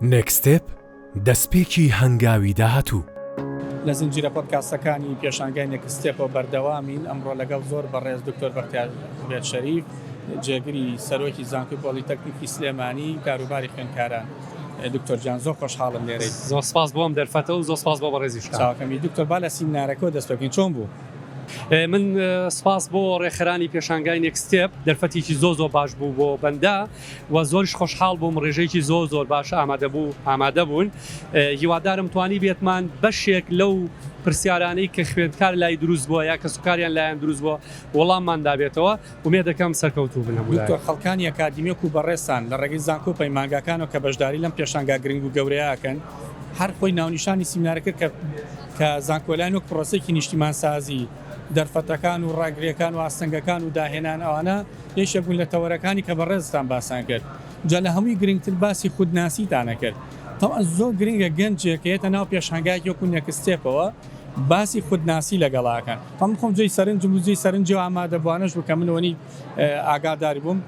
Next Step، دەستپێکی هەنگاوی داهاتوو. لە زنجیرە پۆدکاستەکانی پێشانگای Next Step ەوە بەردەوامین، ئەمڕۆ لەگەڵ زۆر بەڕێز دکتۆر بەختیار عوبێد شەریف، جێگری سەرۆکی زانکۆی پۆلیتەکنیکی سلێمانی، کاروباری خوێندکاران. دکتۆر گیان زۆر خۆشحاڵم لێرەیت. زۆر سپاس بۆ ئەم دەرفەتە و زۆر سپاس بۆ بەڕێزیشتان. چاوەکەمی دکتۆر با لە سیمینارەکەوە دەست پێ بکەین، چۆن بوو؟ من سپاس بۆ ڕێکخەرانی پێشانگای Next Step، دەرفەتێکی زۆر زۆر باش بوو بۆ بەندە. و زۆریش خۆشحاڵ بووم ڕێژەیەکی زۆر زۆر باش ئامادەبوو ئامادەبوون هیوادارم توانی بێتمان بەشێک لەو پرسیارانەی کە خوێندکار لای دروست بووە یا کەسوکاریان لایەن دروست بووە وەڵاممان دابێتەوە ئومێد دەکەم سەرکەوتوو بن هەموو دکتۆر خەڵکانی ئەکادیمی وەکو بەڕێزتان لە ڕێگەی زانکۆ و پەیمانگاکانەوە کە بەشداری لەم پێشانگا گرنگ و گەورەیە ئەکەن هەر خۆی ناونیشانی سیمینارەکە کە کە زانکۆلاین وەک پرۆسەیەکی نیشتیمانسازی دەرفەتەکان و ڕاگریەکان و ئاستەنگەکان و داهێنان ئەوانە یەکێک بوون لە تەوەرەکانی کە بەڕێزتان باسان کرد جا لە هەمووی گرنگتر باسی خودناسیتان ئەکرد تەبعەن زۆر گرنگە گەنجێک کە یەتە ناو پێشانگایەکی وەکو Next Step ەوە باسی خودناسی لەگەڵا ئەکەن من خۆم جێی سەرنجم بوو جێی سەرنجی ئەو ئامادەبووانەش بوو کە من وەنی ئاگاداری بووم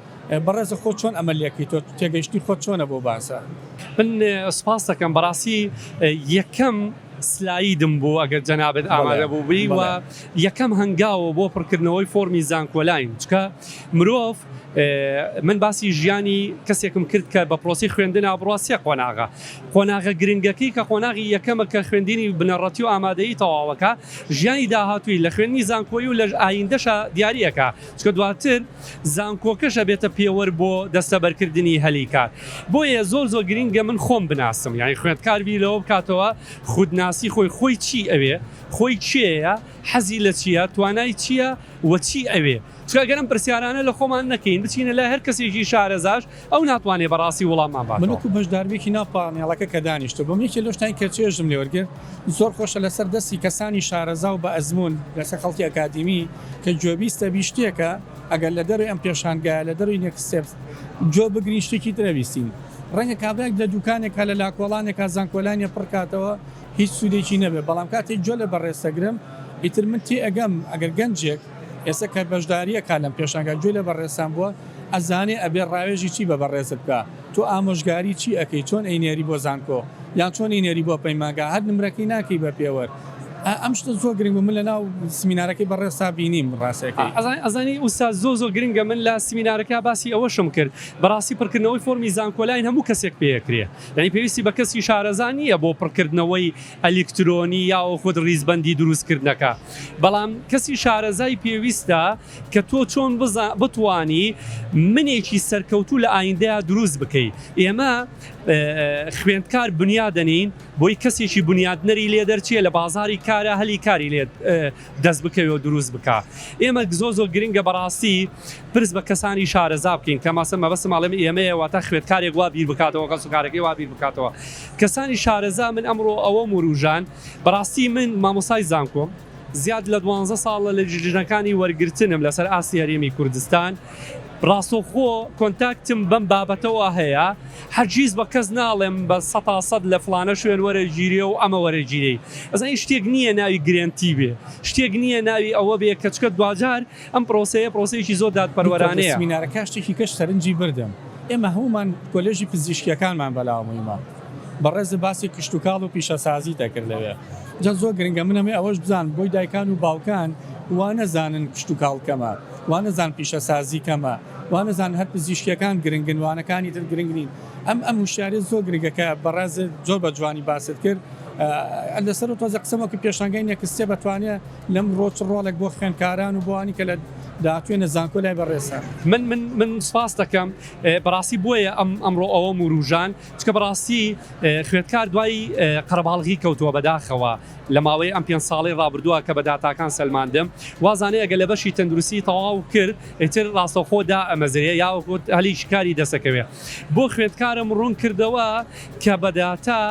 بەڕێزە خۆت چۆن ئەمە لێکەی تۆ تێگەیشتنی خۆت چۆنە بۆ باسە؟ من سوپاست دەکەم بەڕاستی یەکەم سلایدم بوو ئەگەر جەنابت ئامادە بووبی و یەکەم هەنگاوە بۆ پڕکردنەوەی فۆرمی زانکۆلاین چکە مرۆڤ من باسی ژیانی کەسێکم کرد کە بە پرۆسی خوێندنا بڕوا سێ قۆناغە قۆناغە گرنگەکەی کە قۆناغی یەکەمە کە خوێندنی بنەڕەتی و ئامادەیی تەواوەکە ژیانی داهاتووی لە خوێندنی زانکۆی و لە ئایندەشە دیاریەکە چکە دواتر زانکۆکەش ئەبێتە پێوەر بۆ دەستەبەرکردنی هەلی کار بۆیە زۆر زۆر گرینگە من خۆم بناسم یانی خوێندکار بیر لەوە بکاتەوە خودناسی خۆی خۆی چی ئەوێ خۆی کێیە حەزی لە چییە توانای چییە و چی ئەوێ چونکە گەر ئەم پرسیارانە لە خۆمان نەکەین بچینە لای هەر کەسێکی شارەزاش ئەو ناتوانێ بەڕاستی وڵاممان من باتەوە. وەکو بەشداربوویەکی ناو پانێڵەکە کە دانیشتبووم یەکێ لەو شتانەی کە چێژم لێ وەرگرت زۆر خۆشە لەسەر دەستی کەسانی شارەزا و بە ئەزموون لەسەر خەڵکی ئەکادیمی کە گوێبیستە بی شتێکە ئەگەر لە دەرەوەی ئەم پێشانگایە لە دەرەوەی Next Steps گوێ بگرین شتێکی تر ئەبیستین ڕەنگە کابرایەک لە دوکانێکا لە لاکۆڵانێکا زانکۆلاینێ پڕ کاتەوە هیچ سوودێکی نەبێ بەڵام کاتێک گوێ لە بەڕێز دەگرم ئیتر من تێئەگەم ئەگەر گەنجێک ئێستا کە بەشداری ئەکا لەم پێشانگا گوێی لە بەڕێزتان بووە ئەزانێ ئەبێ ڕاوێژی چی بە بەڕێزت بکا تۆ ئامۆژگاری چی ئەکەی چۆن ئەینێری بۆ زانکۆ یان چۆن ئەینێری بۆ پەیمانگا هەر نمرەکەی ناکەی بە پێوەر ئا ئەم شتە زۆر گرنگ بوو من لە ناو سمینارەکەی بەڕێزتا بینیم ڕاستەکەی. ئەزانی ئەزانی ئوستاز زۆر زۆر گرنگە من لە سمینارەکە باسی ئەوەشم کرد بەڕاستی پڕکردنەوەی فۆرمی زانکۆلاین هەموو کەسێک پێ ئەکرێ یانی پێویستی بە کەسی شارەزا نییە بۆ پڕکردنەوەی ئەلیکترۆنی یاوەخود ڕیزبەندی دروستکردنەکە بەڵام کەسی شارەزای پێویستە کە تۆ چۆن بتوانی منێکی سەرکەوتوو لە ئایندەیا دروست بکەی ئێمە خوێندکار بنیادەنین بۆی کەسێکی بنیادنەری لێ دەرچێ لە بازاری کارە هەلی کاری لێ دەست بکەوێ و دروست بکا ئێمە زۆر زۆر گرنگە بەڕاستی پرس بە کەسانی شارەزا بکەین کە ماسە مەبەستم ئەڵێم ئێمەیە واتە خوێندکارێک وا بیر بکاتەوە کەسوکارەکەی وا بیر بکاتەوە کەسانی شارەزا من ئەمڕۆ ئەوەم وروژان بەڕاستی من مامۆستای زانکۆم زیاد لە دوانزە ساڵە لە لیژنەکانی وەرگرتنم لەسەر ئاستی هەرێمی کوردستان ڕاستەوخۆ contact م بەم بابەتەوە هەیە هەرگیز بە کەس ناڵێم بە سەتا سەد لە فڵانە شوێن وەرەگیرێ و ئەمە وەرەگیرێی ئەزانی شتێک نییە ناوی guarantee بێ شتێک نییە ناوی ئەوە بێ کە چکە دواجار ئەم پرۆسەیە پرۆسەیەکی زۆر دکتۆر لە دادپەروەرانەیە. سمینارەکە شتێکی کەش سەرنجی بردم ئێمە هەموومان کۆلێژی پزیشکیەکانمان بەلاوە موهیمە بەڕێزت باسی کشتوکاڵ و پیشەسازیت ئەکرد لەوێ جا زۆر گرنگە من ئەمەوێ ئەوەش بزانم بۆی دایکان و باوکان وا نەزانن کشتوکاڵ کەمە وا نەزان پیشەسازی کەمە وا نەزانن هەر پزیشکیەکان گرنگن وانەکانی تر گرنگ نین ئەم ئەم هوشیاریە زۆر گرنگە کە بەڕێزت زۆر بە جوانی باست کرد لەسەر تۆزە قسەمە کە پێشانگای Next Step ئەتوانێ لەم ڕۆ چ ڕۆڵێک بۆ خوێندکاران و بۆ ئەوانی کە لە داهاتوێنە زانکۆ لای بەڕێزە. من من من سپاست دەکەم بەڕاستی بۆیە ئەم ئەمڕۆ ئەوەم وروژان چکە بەڕاستی خوێندکار دوای قەرەباڵغی کەوتووە بەداخەوە لە ماوەی ئەم پێنج ساڵەی ڕابردووە کە بە داتاکان سەلماندم وازانێ ئەگەر لە بەشی تەندروستی تەواو کرد ئیتر ڕاستەوخۆ دائەمەزرێ یاوەخود هەلی کاری دەسەکەوێ بۆ خوێندکارم ڕوون کردەوە کە بە داتا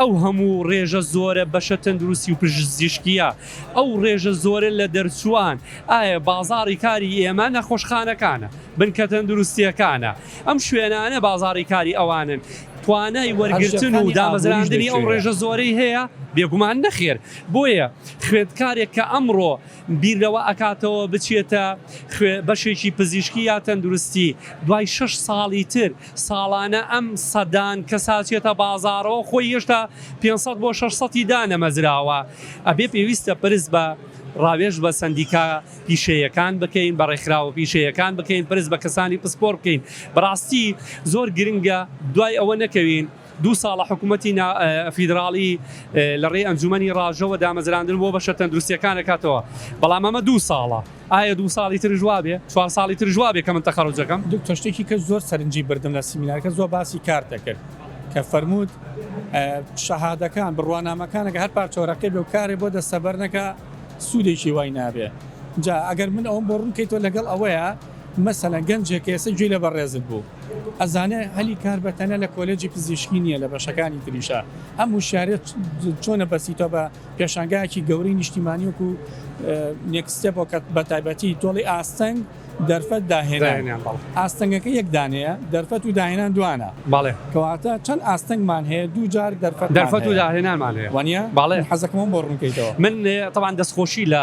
ئەو هەموو ڕێژە زۆرە بەشە تەندروستی و پزیشکییە ئەو ڕێژە زۆرە لە دەرچووان ئایا بازاڕی کاری ئێمە نەخۆشخانەکانە بنکە تەندروستییەکانە ئەم شوێنانە بازاڕی کاری ئەوانن توانای وەرگرتن و هەر ژێرخانی ئابووریش دامەزراندنی ئەو دەکرێ. ڕێژە زۆرەی هەیە؟ بێگومان نەخێر. بۆیە. خوێندکارێک کە ئەمڕۆ بیر لەوە ئەکاتەوە بچێتە خوێ بەشێکی پزیشکی یا تەندروستی دوای شەش ساڵی تر ساڵانە ئەم سەدان کەسە ئەچێتە بازاڕەوە خۆی هێشتا 500 بۆ 600 ی دانەمەزراوە ئەبێ پێویستە پرس بە ڕاوێژ بە سەندیکا پیشەیەکان بکەین بە ڕێکخراوە پیشەیەکان بکەین پرس بە کەسانی پسپۆر بکەین بەڕاستی زۆر گرنگە دوای ئەوە نەکەوین دوو ساڵە حکوومەتی فیدراڵی لە ڕێی ئەنجومەنی ڕاژەوە دامەزراندن بۆ بەشە تەندروستیەکان ئەکاتەوە، بەڵام ئەمە دوو ساڵە، ئایا دوو ساڵی ترش وابێ؟ چوار ساڵی ترش وابێ کە من تەخەروج ئەکەم؟ دکتۆر شتێکی کە زۆر سەرنجی بردم لە سیمینارەکە زۆر باسی کارت دەکرد کە فەرمووت شەهادەکان بڕوانامەکان ئەگەر هەر پارچە وەرەقەی بێ و کارێ بۆ دەستەبەر نەکا سوودێکی وای نابێ جا ئەگەر من ئەوەم بۆ ڕوون کەیتەوە لەگەڵ ئەوەیە مەسەلەن گەنجێک کە ئێستا گوێی لە بەڕێزت بوو ئەزانێ هەلی کار بە تەنیا لە کۆلێجی پزیشکی نییە لە بەشەکانی تریشە ئەم وشیاریە چۆنە بەسیتەوە بە پێشانگایەکی گەورەی نیشتیمانی وەکو Next Step کە بە تایبەتی تۆڵی ئاستەنگ دەرفەت داهێنان ئاستەنگەکە یەک دانەیە دەرفەت و داهێنان دوانە بەڵێ کەواتە چەند ئاستەنگمان هەیە دوو جار دەرفەت دەرفەت و داهێنانمان هەیە وانە بەڵێ حەزەکەم بۆ ڕوونکەیتەوە من تەبعەن دەستخۆشی لە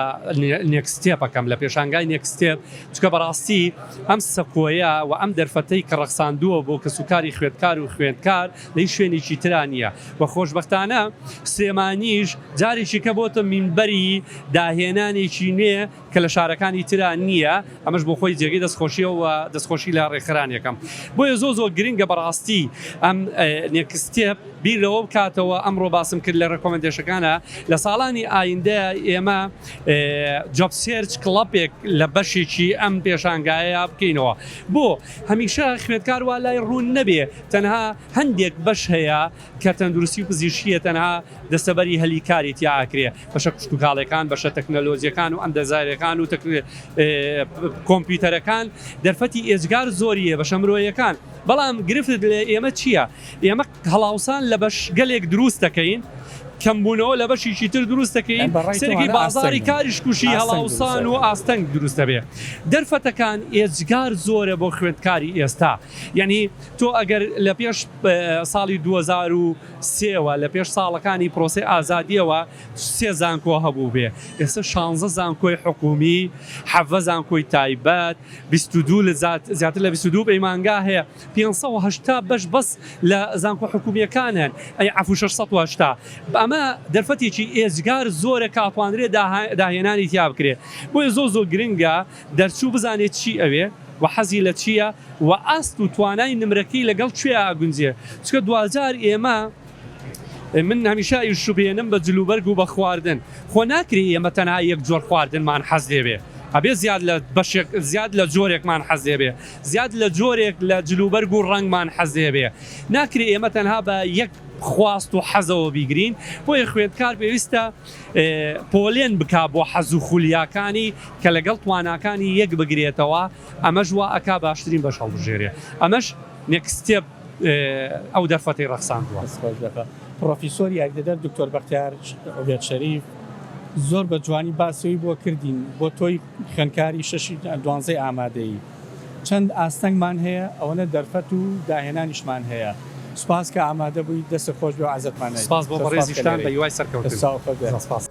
Next Step ئەکەم لە پێشانگای Next Step چونکە بەڕاستی ئەم سەکۆیە و ئەم دەرفەتەی کە ڕەخساندووە بۆ کەسوکاری خوێندکار و خوێندکار لە هیچ شوێنێکی ترا نییە و خۆشبەختانە سلێمانیش جارێکی کە بۆتە مینبەری داهێنانێکی نوێ کە لە شارەکانی ترا نییە ئەمەش بۆ خۆی جێگەی دەستخۆشیە و دەستخۆشی لە ڕێکخەرانێکم بۆیە زۆ زۆر گرنگە بەڕاستی ئەم Next Step بیر لەوە بکاتەوە ئەمڕۆ باسم کرد لە recommendation ەکانە لە ساڵانی ئایندە ئێمە job search club ێک لە بەشێکی ئەم پێشانگایە بکەینەوە بۆ هەمیشە خوێندکار وا لای ڕوون نەبێ تەنها هەندێک بەش هەیە کە تەندروستی و پزیشکیە تەنها دەستەبەری هەلی کاری تیا ئەکرێ بەشە کشتوکاڵەکان بەشە تەکنەلۆجیەکان و ئەندەزارەکان و کۆمپیوتەرەکان دەرفەتی ئێجگار زۆریە بەشە مرۆیەکان بەڵام گرفت لە ئێمە چییە ئێمە هەڵاوسان لە بەش گەلێک دروست دەکەین، کەمبوونەوە لە بەشێکی تر دروست دەکەین، سەرەکی بازاڕی کاریش تووشی هەڵاوسان و ئاستەنگ دروست دەبێ. دەرفەتەکان ئێجگار زۆرە بۆ خوێندکاری ئێستا. یەعنی تۆ ئەگەر لە پێش ساڵی 2003 وە لە پێش ساڵەکانی پرۆسەی ئازادییەوە سێ زانکۆ هەبووبێ، ئێستا شانزە زانکۆی حکوومی، حەڤە زانکۆی تایبەت، 22 لە زیاتر لە 22 پەیمانگا هەیە. 580 بەش بەس لە زانکۆ حکومییەکان هەن ئەی عەفو 680 ئەمە دەرفەتێکی ئێجگار زۆرە کە ئەتوانرێ داهێنانی تیا بکرێ بۆیە زۆر زۆر گرنگە دەرچوو بزانێت چی ئەوێ و حەزی لە چییە و ئاست و توانای نمرەکەی لەگەڵ کوێ ئەگونجێ چونکە دواجار ئێمە من هەمیشە ئەیشوبێنم بە جلوبەرگ و بە خواردن خۆ ناکرێ ئێمە تەنها یەک جۆر خواردنمان حەز لێ بێ ئەبێ زیاد لە بەشێک زیاد لە جۆرێکمان حەز لێ بێ زیاد لە جۆرێک لە جلوبەرگ و ڕەنگمان حەز لێ بێ ناکرێ ئێمە تەنها بە یەک خواست و حەزەوە بیگرین بۆیە خوێندکار پێویستە پۆلێن بکا بۆ حەز و خولیاکانی کە لەگەڵ تواناکانی یەک بگرێتەوە ئەمەش وا ئەکا باشترین بەش هەڵبژێرێ ئەمەش Next Step ئەو دەرفەتەی ڕەخساندووە. دەست خۆش بێت پڕۆفیسۆر یاریدەدەر دکتۆر بەختیار عوبێد شەریف زۆر بە جوانی باسی بۆ کردین بۆ تۆی خوێندکاری شەشی دوانزەی ئامادەیی چەند ئاستەنگمان هەیە ئەوەنە دەرفەت و داهێنانیشمان هەیە سوپاس کە ئامادە بووی دەستت خۆش بێ و عەزێتمان نەدەی. سوپاس بۆ بەڕێزیشتان بە هیوای سەرکەوتن. دەست چاو خۆش بێت. سپاس.